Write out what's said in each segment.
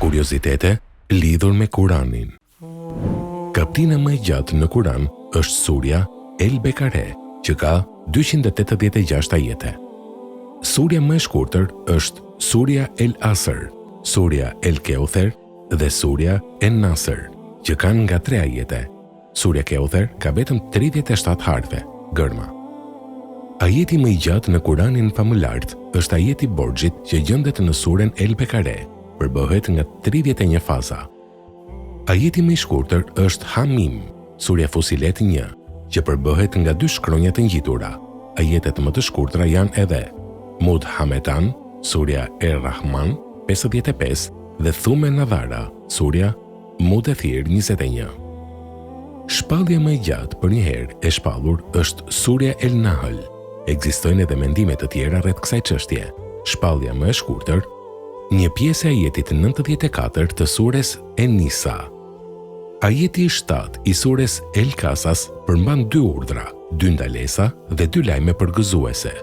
Kuriozitete lidhur me Kuranin. Kaptina më e gjatë në Kuran është surja El Bekare, që ka 286 ajete. Surja më e shkurtër është surja El Asr, surja El Keuther dhe surja En Nasr, që kanë nga tre ajete. Surja Keuther ka vetëm 37 harfe, gërma. Ajeti më i gjatë në Kuranin famëlartë është ajeti i borxhit që gjendet në suren El Bekare, përbëhet nga 31 faza. Ajeti më i shkurtër është Ha Mim, surja Fusilet 1, që përbëhet nga dy shkronja të ngjitura. Ajetet më të shkurtra janë edhe Mudhametan, surja Er-Rahman 55 dhe Thumme Nadhara, surja Mudethir 21. Shpallja më e gjatë përnjëherë e shpallur është Surja El Nahl. Ekzistojnë edhe mendime të tjera rreth kësaj çështje. Shpallja më e shkurtër, një pjesë e ajetit 94 të sures En Nisa. Ajeti i 7 i sures El Kasas përmban dy urdhra, dy ndalesa dhe dy lajme përgëzuese.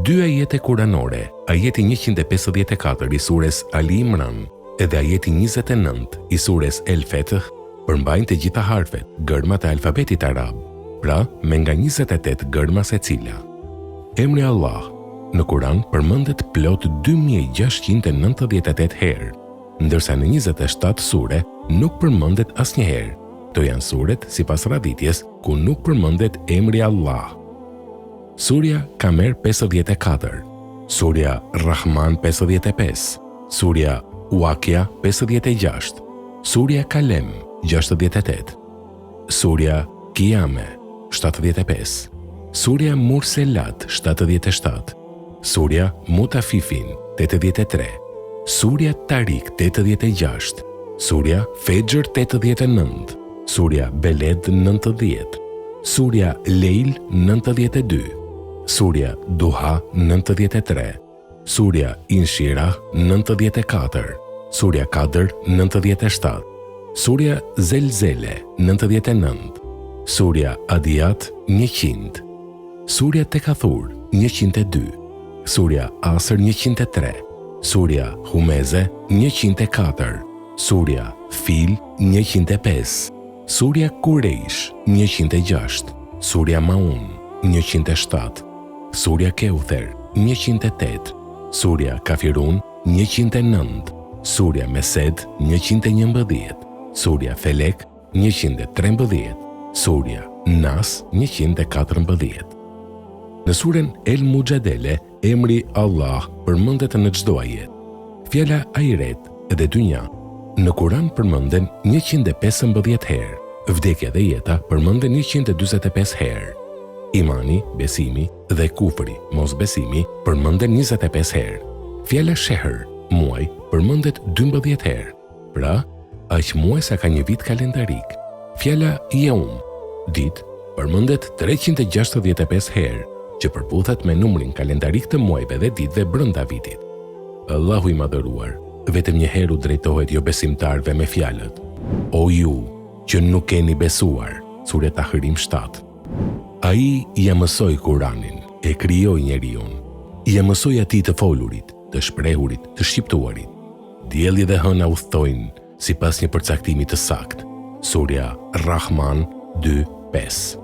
Dy ajete kuranore, ajeti 154 i sures Ali Imran Edhe ajeti 29 i sures El Fetih përmbajnë të gjitha harfet, gërmat e alfabetit arab, pra me nga 28 gërma secila. Emri Allah në Kuran përmendet plot 2698 herë, ndërsa në 27 sure nuk përmendet asnjëherë. Këto janë suret sipas radhitjes ku nuk përmendet emri Allah. Surja Kamer 54, Surja Rahman 55, Surja Wakia 56, Surja Kalem 68, Surja Kijame 75, Surja Murselat 77, Surja Mutafifin 83, Surja Tarik 86, Surja Fexhr 89, Surja Beled 90, Surja Lejl 92, Surja Duha 93, Surja Inshirah 94, Surja Kadr 97, Surja Zelzele 99, Surja Adijat 100, Surja Tekathur 102, Surja Asr 103, Surja Humeze 104, Surja Fil 105, Surja Kurejsh 106, Surja Maun 107, Surja Keuther 108, Surja Kafirun 109, Surja Mesed 111, Surja Felek 113, Surja Nas 114. Në suren El Muxhadele, emri Allah përmendet në çdo ajet. Fjala ahiret dhe dynja në Kuran përmenden 115 herë, vdekja dhe jeta përmenden 145 herë. Imani, besimi dhe kufri, mosbesimi, përmenden 25 herë. Fjala shehr, muaj, përmendet 12 herë. Pra, aq muaj sa ka një vit kalendarik. Fjala jeum, ditë, përmendet 365 herë, që përputhet me numrin kalendarik të muajve dhe ditëve brenda vitit. Allahu i Madhëruar vetëm një herë u drejtohet jobesimtarëve me fjalët: O ju që nuk keni besuar, Sure Tahrim 7. Ai ia mësoi Kuranin, e krijoi njeriun. Ia mësoi atij të folurit, të shprehurit, të shqiptuarit. Dielli dhe hëna udhëtojnë sipas një përcaktimi të saktë. Surja Rahman 2 5.